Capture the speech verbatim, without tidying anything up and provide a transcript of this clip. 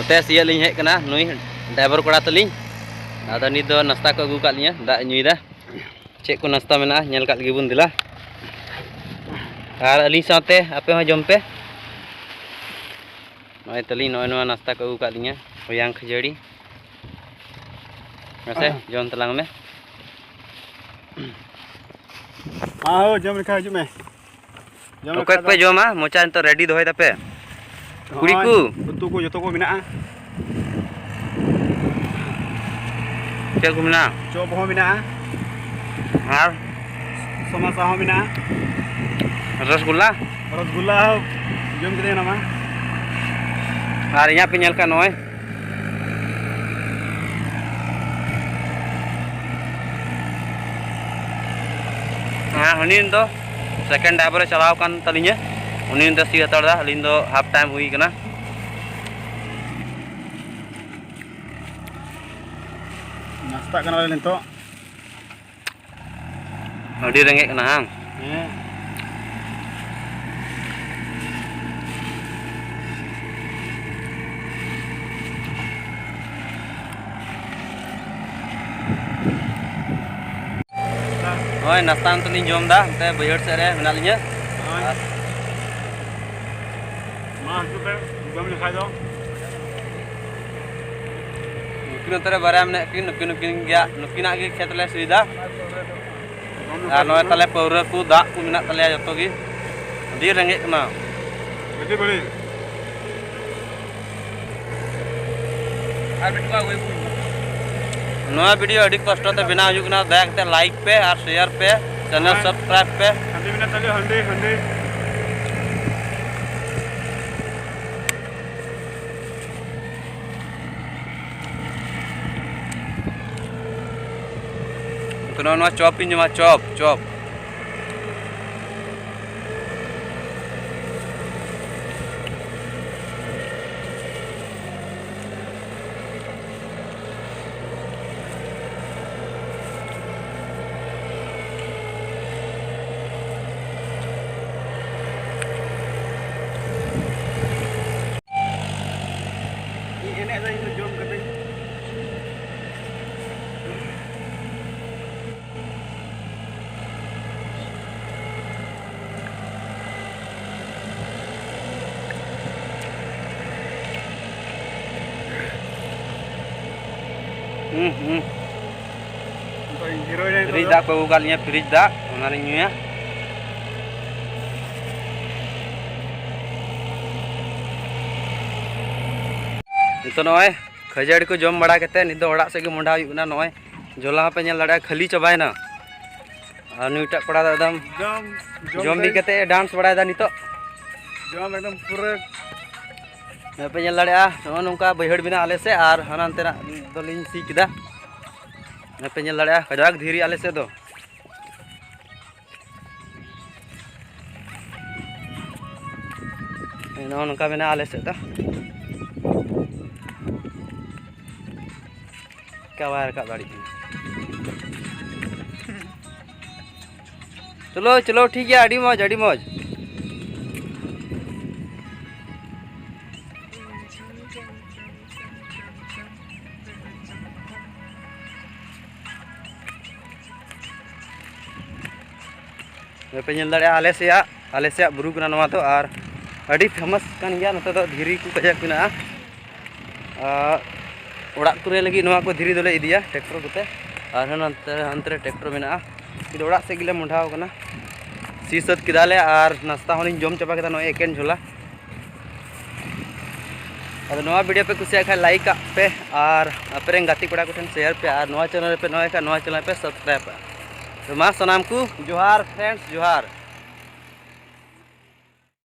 ᱛᱮ ᱥᱤᱭᱳᱜ ᱞᱤᱧ ᱦᱮᱡ ᱠᱟᱱᱟ, ᱱᱩᱭ ᱰᱨᱟᱭᱵᱷᱟᱨ ᱠᱚᱲᱟ ᱛᱟᱹᱞᱤᱧ᱾ ᱟᱫᱚ ᱱᱤᱛ ᱫᱚ ᱱᱟᱥᱛᱟ ᱠᱚ ᱟᱹᱜᱩ ᱠᱟᱜ ᱞᱤᱧᱟ, ᱫᱟᱜ ᱮ ᱧᱩᱭᱮᱫᱟ᱾ ᱪᱮᱫ ᱠᱚ ᱱᱟᱥᱛᱟ ᱢᱮᱱᱟᱜᱼᱟ, ᱧᱮᱞ ᱠᱟᱜ ᱞᱮᱜᱮ ᱵᱚᱱ, ᱫᱮᱞᱟ᱾ ᱟᱨ ᱟᱹᱞᱤᱧ ᱥᱟᱶᱛᱮ ᱟᱯᱮ ᱦᱚᱸ ᱡᱚᱢ ᱯᱮ᱾ ᱱᱚᱜᱼᱚᱭ ᱛᱟᱹᱞᱤᱧ, ᱱᱚᱜᱼᱚᱭ ᱱᱚᱣᱟ ᱱᱟᱥᱛᱟ ᱠᱚ ᱟᱹᱜᱩ ᱠᱟᱜ ᱞᱤᱧᱟ, ᱦᱚᱭᱟᱝ ᱠᱷᱟᱹᱡᱟᱹᱲᱤ᱾ ᱢᱟᱥᱮ ᱡᱚᱢ ᱛᱟᱞᱟᱝ ᱢᱮ᱾ ᱢᱟ ᱦᱳ, ᱡᱚᱢ ᱞᱮᱠᱷᱟ ᱦᱤᱡᱩᱜ ᱢᱮ᱾ ᱡᱚᱢ ᱚᱠᱚᱭ ᱞᱮᱠᱷᱟ ᱠᱚᱯᱮ ᱫᱚ ᱡᱚᱢᱟ? ᱢᱚᱪᱟ ᱱᱤᱛᱚᱜ ᱨᱮᱰᱤ ᱫᱚᱦᱚᱭ ᱛᱟᱯᱮ᱾ ᱠᱩᱲᱤ ᱱᱚᱜᱼᱚᱭ ᱠᱚ᱾ ᱩᱛᱩ ᱠᱚ ᱡᱚᱛᱚ ᱠᱚ ᱢᱮᱱᱟᱜᱼᱟ᱾ ᱪᱮᱫ ᱠᱚ ᱢᱮᱱᱟᱜᱼᱟ? ᱪᱚᱯ ᱦᱚᱸ ᱢᱮᱱᱟᱜᱼᱟ᱾ ᱟᱨ? ᱥᱚᱢᱳᱥᱟ ᱦᱚᱸ ᱢᱮᱱᱟᱜᱼᱟ᱾ ᱨᱚᱥᱜᱩᱞᱞᱟ? ᱨᱚᱥᱜᱩᱞᱞᱟ ᱦᱚᱸ ᱡᱚᱢ ᱠᱮᱫᱟᱹᱧ ᱚᱱᱟ ᱢᱟ᱾ ᱟᱨ ᱤᱧᱟᱹᱜ ᱯᱮ ᱧᱮᱞ ᱠᱟᱜ ᱱᱚᱜᱼᱚᱭ᱾ ᱦᱮᱸ, ᱦᱟᱹᱱᱤ ᱫᱚ ᱥᱮᱠᱮᱱᱰ ᱰᱟᱭᱵᱷᱟᱨ ᱮ ᱪᱟᱞᱟᱣ ᱠᱟᱱ ᱛᱟᱹᱞᱤᱧᱟ, ᱩᱱᱤ ᱱᱤᱛᱚᱜ ᱥᱤ ᱦᱟᱛᱟᱲ ᱫᱟ, ᱟᱹᱞᱤᱧ ᱫᱚ ᱦᱟᱯ ᱴᱟᱭᱤᱢ ᱦᱩᱭ ᱠᱟᱱᱟ᱾ ᱱᱟᱥᱛᱟᱜ ᱠᱟᱱᱟᱞᱮ ᱱᱤᱛᱚᱜ᱾ ᱟᱹᱰᱤ ᱨᱮᱸᱜᱮᱡ ᱠᱟᱱᱟ ᱦᱟᱝ? ᱦᱮᱸ᱾ ᱱᱚᱜᱼᱚᱭ ᱱᱟᱥᱛᱟ ᱱᱤᱛᱚᱜ ᱞᱤᱧ ᱡᱚᱢ ᱮᱫᱟ, ᱚᱱᱛᱮ ᱵᱟᱹᱭᱦᱟᱹᱲ ᱥᱮᱫ ᱨᱮ ᱢᱮᱱᱟᱜ ᱞᱤᱧᱟᱹ᱾ ᱱᱚᱜᱼᱚᱭ᱾ ᱟᱨ ᱢᱟ ᱦᱤᱡᱩᱜ ᱯᱮ, ᱡᱚᱢ ᱞᱮᱠᱷᱟᱡ ᱫᱚ᱾ ᱱᱩᱠᱤᱱ ᱱᱚᱛᱮ ᱨᱮ ᱵᱟᱨᱭᱟ ᱢᱮᱱᱟᱜ ᱠᱤᱱ, ᱱᱩᱠᱤᱱ, ᱱᱩᱠᱤᱱ ᱜᱮᱭᱟ, ᱱᱩᱠᱤᱱᱟᱜ ᱜᱮ ᱠᱷᱮᱛ ᱞᱮ ᱥᱤᱭᱮᱫᱟ᱾ ᱟᱨ ᱱᱚᱜᱼᱚᱭ ᱛᱟᱞᱮ ᱯᱟᱹᱣᱨᱟᱹ ᱠᱚ, ᱫᱟᱜ ᱠᱚ ᱢᱮᱱᱟᱜ ᱛᱟᱞᱮᱭᱟ ᱡᱚᱛᱚ ᱜᱮ᱾ ᱟᱹᱰᱤ ᱨᱮᱸᱜᱮᱡ ᱠᱟᱱᱟ᱾ ᱟᱹᱰᱤ ᱵᱟᱹᱲᱤᱡ᱾ ᱱᱚᱣᱟ ᱵᱷᱤᱰᱤᱭᱳ ᱟᱹᱰᱤ ᱠᱚᱥᱴᱚ ᱛᱮ ᱵᱮᱱᱟᱣ ᱦᱩᱭᱩᱜ ᱠᱟᱱᱟ᱾ ᱫᱟᱭᱟ ᱠᱟᱛᱮ ᱞᱟᱭᱤᱠ ᱯᱮ ᱟᱨ ᱥᱮᱭᱟᱨ ᱯᱮ, ᱪᱮᱱᱮᱞ ᱦᱮᱸ᱾ ᱥᱟᱵᱥᱠᱨᱟᱭᱤᱵ ᱯᱮ᱾ ᱦᱟᱺᱰᱤ ᱢᱮᱱᱟᱜ ᱛᱟᱞᱮᱭᱟ, ᱦᱟᱺᱰᱤ, ᱦᱟᱺᱰᱤ᱾ ᱛᱚ, ᱱᱚᱜᱼᱚ ᱱᱚᱣᱟ ᱪᱚᱯ ᱤᱧ ᱡᱚᱢᱟ, ᱪᱚᱯ, ᱪᱚᱯ᱾ ᱦᱩᱸ, ᱦᱩᱸ᱾ ᱱᱤᱛᱚᱜ ᱤᱧ ᱡᱤᱨᱟᱹᱣ ᱮᱱᱟ ᱱᱤᱛᱚᱜ ᱯᱷᱨᱤᱡᱽ ᱫᱚ᱾ ᱫᱟᱜ ᱠᱚ ᱟᱹᱜᱩ ᱠᱟᱜ ᱞᱤᱧᱟ, ᱯᱷᱨᱤᱡᱽ ᱫᱟᱜ, ᱚᱱᱟᱞᱤᱧ ᱧᱩᱭᱟ᱾ ᱱᱤᱛᱚᱜ ᱱᱚᱜᱼᱚᱭ ᱠᱷᱟᱹᱡᱟᱹᱲᱤ ᱠᱚ ᱡᱚᱢ ᱵᱟᱲᱟ ᱠᱟᱛᱮᱫ ᱱᱤᱛ ᱫᱚ ᱚᱲᱟᱜ ᱥᱮᱫ ᱜᱮ ᱢᱚᱦᱰᱟ ᱦᱩᱭᱩᱜ ᱠᱟᱱᱟ᱾ ᱱᱚᱜᱼᱚᱭ ᱡᱷᱚᱞᱟ ᱦᱚᱸᱯᱮ ᱧᱮᱞ ᱫᱟᱲᱮᱭᱟᱜᱼᱟ, ᱠᱷᱟᱹᱞᱤ ᱪᱟᱵᱟᱭᱮᱱᱟ᱾ ᱟᱨ ᱱᱩᱭᱴᱟᱜ ᱠᱚᱲᱟ ᱫᱚ ᱮᱠᱫᱚᱢ ᱡᱚᱢ, ᱡᱚᱢ ᱡᱚᱢ ᱵᱤ ᱫᱟᱭ᱾ ᱠᱟᱛᱮ ᱮ ᱰᱟᱱᱥ ᱵᱟᱲᱟᱭᱮᱫᱟ ᱱᱤᱛᱚᱜ᱾ ᱡᱚᱢ ᱮᱠᱫᱚᱢ ᱯᱩᱨᱟᱹ᱾ ᱱᱚᱜᱼᱚᱭ ᱯᱮ ᱧᱮᱞ ᱫᱟᱲᱮᱭᱟᱜᱼᱟ, ᱱᱚᱜᱼᱚ ᱱᱚᱝᱠᱟ ᱵᱟᱹᱭᱦᱟᱹᱲ ᱢᱮᱱᱟᱜᱼᱟ ᱟᱞᱮ ᱥᱮᱫ, ᱟᱨ ᱦᱟᱱᱟ ᱱᱚᱛᱮᱱᱟᱜ ᱫᱚᱞᱤᱧ ᱥᱤ ᱠᱮᱫᱟ᱾ ᱱᱚᱜᱼᱚᱭ ᱯᱮ ᱧᱮᱞ ᱫᱟᱲᱮᱭᱟᱜᱼᱟ, ᱠᱟᱡᱟᱠ ᱫᱷᱤᱨᱤ ᱟᱞᱮ ᱥᱮᱫ ᱫᱚ᱾ ᱱᱚᱜᱼᱚ ᱱᱚᱝᱠᱟ ᱢᱮᱱᱟᱜᱼᱟ ᱟᱞᱮ ᱥᱮᱫ ᱫᱚ᱾ ᱪᱮᱠᱟ ᱵᱟᱭ ᱨᱟᱠᱟᱵ ᱫᱟᱲᱮᱭᱟᱜ ᱠᱟᱱᱟ᱾ ᱪᱚᱞᱚ, ᱪᱚᱞᱚ, ᱴᱷᱤᱠ ᱜᱮᱭᱟ, ᱟᱹᱰᱤ ᱢᱚᱡᱽ, ᱟᱹᱰᱤ ᱢᱚᱡᱽ᱾ ᱱᱚᱜᱼᱚᱭ ᱯᱮ ᱧᱮᱞ ᱫᱟᱲᱮᱭᱟᱜᱼᱟ, ᱟᱞᱮ ᱥᱮᱭᱟᱜ, ᱟᱞᱮ ᱥᱮᱭᱟᱜ ᱵᱩᱨᱩ ᱠᱟᱱᱟ ᱱᱚᱣᱟ ᱫᱚ, ᱟᱨ ᱟᱹᱰᱤ famous ᱠᱟᱱ ᱜᱮᱭᱟ᱾ ᱱᱚᱛᱮ ᱫᱚ ᱫᱷᱤᱨᱤ ᱠᱚ ᱠᱟᱡᱟᱠ ᱢᱮᱱᱟᱜᱼᱟ᱾ ᱟᱨ ᱚᱲᱟᱜ ᱠᱚᱨᱮ ᱞᱟᱹᱜᱤᱫ ᱱᱚᱣᱟ ᱠᱚ ᱫᱷᱤᱨᱤ ᱫᱚᱞᱮ ᱤᱫᱤᱭᱟ tractor ᱠᱚᱛᱮ, ᱟᱨ ᱦᱟᱱᱟ ᱦᱟᱱᱛᱮ, ᱦᱟᱱᱛᱮ ᱨᱮ tractor ᱢᱮᱱᱟᱜᱼᱟ᱾ ᱱᱤᱛ ᱫᱚ ᱚᱲᱟᱜ ᱥᱮᱫ ᱜᱮᱞᱮ ᱢᱚᱦᱰᱟᱣ ᱠᱟᱱᱟ᱾ ᱥᱤ ᱥᱟᱹᱛ ᱠᱮᱫᱟᱞᱮ ᱟᱨ ᱱᱟᱥᱛᱟ ᱦᱚᱸᱞᱤᱧ ᱡᱚᱢ ᱪᱟᱵᱟ ᱠᱮᱫᱟ, ᱱᱚᱜᱼᱚᱭ ᱮᱠᱮᱱ ᱡᱷᱚᱞᱟ᱾ ᱟᱫᱚ ᱱᱚᱣᱟ video ᱯᱮ ᱠᱩᱥᱤᱭᱟᱜ ᱠᱷᱟᱱ like ᱠᱟᱜ ᱯᱮ, ᱟᱨ ᱟᱯᱮ ᱨᱮᱱ ᱜᱟᱛᱮ ᱠᱚᱲᱟ ᱠᱚᱴᱷᱮᱱ share ᱯᱮ, ᱟᱨ ᱱᱚᱣᱟ channel ᱨᱮᱯᱮ ᱱᱚᱣᱟ ᱠᱷᱟᱱ ᱱᱚᱣᱟ channel ᱯᱮ subscribe ᱯᱮ᱾ ᱛᱚ ᱢᱟ ᱥᱟᱱᱟᱢ ᱠᱚ ᱡᱚᱦᱟᱨ friends, ᱡᱚᱦᱟᱨ᱾